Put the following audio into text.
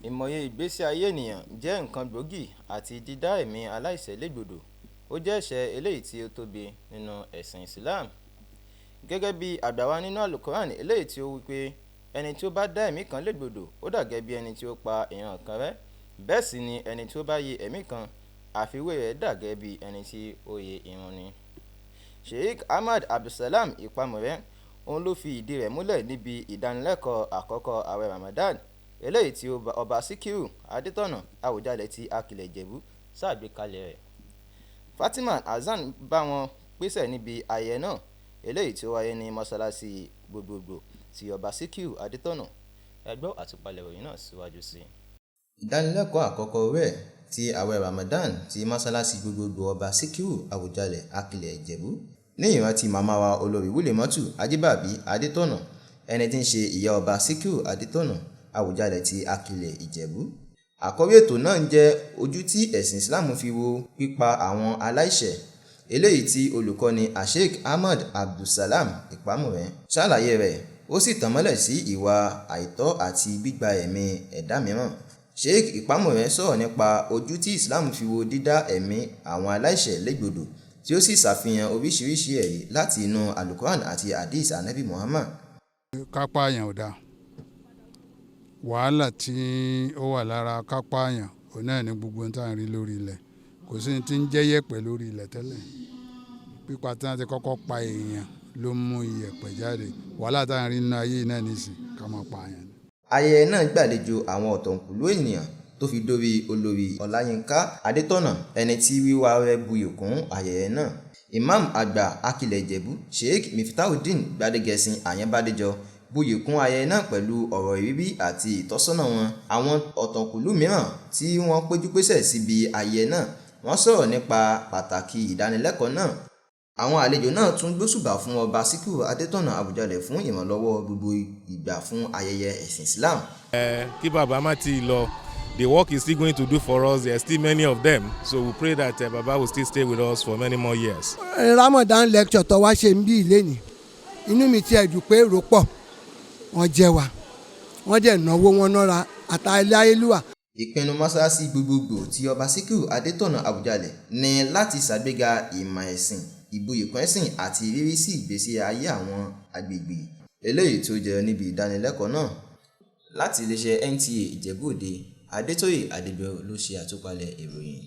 Ìmọ̀ye ìgbésí ayé ènìyàn jẹ́ nǹkan gbòógì àti dídá ẹ̀mí aláìṣẹ̀ légbodò, ó jẹ́ ẹ̀ṣẹ̀ eléyìí tí ó tóbi nínú ẹ̀sìn Islam. Gẹ́gẹ́ bí àgbàwá nínú Al-Qur'an eléyìí tí ó wí pé ẹni tí ó bá dá ẹ̀mí kan légbodò, ó dà gẹ́gẹ́ bí ẹni tí ó pa ìran kan rẹ́, bẹ́ẹ̀ sì ni ẹni tí ó bá yé ẹ̀mí kan, àfiwé rẹ̀ dà gẹ́gẹ́ bí ẹni tí ó yé irun ni. Sheikh Ahmad Abdulsalam Ìpamọ̀rẹ́ òun ló fi ìdí rẹ̀ múlẹ̀ níbi ìdánilẹ́kọ̀ọ́ àkọ́kọ́ ààwẹ̀ Ramadan eléyìí tí Ọba Síkírù Adétọ̀nà Àwùjalẹ̀ ti Akilẹ̀ Ìjẹ̀bú ṣàgbékalẹ̀ rẹ̀. Fatima Hasan bá wọn pèsè níbi ayẹyẹ náà eléyìí tí ó wáyé ní mọ́ṣáláṣí gbogbogbò ti Ọba Síkírù Adétọ̀nà. Ẹ gbọ́ àtúpalẹ̀ ìròyìn náà síwájú sí i. Ìdánilẹ́kọ̀ọ́ àkọ́kọ́ rẹ̀ ti ààwẹ̀ Ramadan ti mọ́ṣáláṣí gbogbogbò Ọba Síkírù Àwùjalẹ̀ Akilẹ̀ Ìjẹ̀bú ní ìrántí màmá wa Olórí Wúlímọ́tù Ajíbàbí Adétọ̀nà, ẹni tí ń ṣe ìyá Ọba Síkírù Adétọ̀nà Àwùjalẹ̀ ti Akilẹ̀ Ìjẹ̀bú. Àkórí ètò náà ń jẹ́ ojú tí ẹ̀sìn Islam fi wo pípa àwọn aláìṣẹ̀, eléyìí tí olùkọ́ni Asheikh Ahmad Abdulsalam Ìpamọ̀rẹ́ ṣàlàyé rẹ̀, ó sì tàn mọ́lẹ̀ sí ìwà àìtọ́ àti gbígba ẹ̀mí ẹ̀dá mìíràn. Sheikh Ìpamọ̀rẹ́ sọ̀rọ̀ nípa ojú tí Islam fi wo dídá ẹ̀mí àwọn aláìṣẹ̀ légbodò, tí ó sì ṣàfihàn oríṣiríṣi ẹ̀rí láti inú Al-Qur'an àti Hadith Ànábì Muhammad. Ká pààyàn ò dáa. Wàhálà tí ó wà lára ká pààyàn, òun náà ni gbogbo ohun tí à ń rí lórí ilẹ̀. Kò sí ohun tí ń jẹ́ yẹ̀pẹ̀ lórí ilẹ̀ tẹ́lẹ̀. Pípa tí wọ́n ti kọ́kọ́ pa èèyàn ló mú iyẹ̀pẹ̀ jáde. Wàhálà tí à ń rí nínú ayé náà nísìnyí, ká máa pààyàn. Ayẹyẹ náà gbàlejò àwọn ọ̀tọ̀kùlú ènìyàn tó fi dórí Olórí Ọláyínká Adétọ̀nà, ẹni tí wíwá rẹ̀ buyì kún ayẹyẹ náà. Imam Àgbà Akilẹ̀ Ìjẹ̀bú, Sheikh Miftahuddin Gbádégẹṣin Àyànbádéjọ buyì kún ayẹyẹ náà pẹ̀lú ọ̀rọ̀ ìrírí àti ìtọ́sọ́nà wọn. Àwọn ọ̀tọ̀kùlú mìíràn tí wọ́n péjúpésẹ̀ síbi ayẹyẹ náà, wọ́n sọ̀rọ̀ nípa pàtàkì ìdánilẹ́kọ̀ọ́ náà. Àwọn àlejò náà tún gbóṣùbà fún Ọba Síkírù Adétọ̀nà Àwùjalẹ̀ fún ìrànlọ́wọ́ gbogbo ìgbà fún ayẹyẹ ẹ̀sìn Islam. Kí bàbá má ti lọ, the work he's still going to do for us, there are still many of them, so we pray that Baba will still stay with us for many more years. Ramadan lecture tó wá ṣe ń bí ìlénìí, inú mi ti ẹ̀dùn pé èrò pọ̀, wọ́n jẹ wá, wọ́n dẹ̀ náwó wọn nára àtàláyélúwà. Ìpinnu mọ́ṣáláṣí gbogbogbò ti Ọba Síkírù Adétọ̀nà Àwùjalẹ̀ ní láti ṣàgbéga ìmọ̀ ẹ̀sìn, ìbuyìkún ẹ̀sìn àti ìrírí sí ìgbésí ayé àwọn agbègbè eléyìí tó jẹyọ níbi ìdánilẹ́kọ̀ọ́ náà. Láti iléeṣẹ́ NTA Ìjẹ̀bú Òde, Adétóyè Adégbọrọ̀ ló ṣe àtúpalẹ̀ ìròyìn.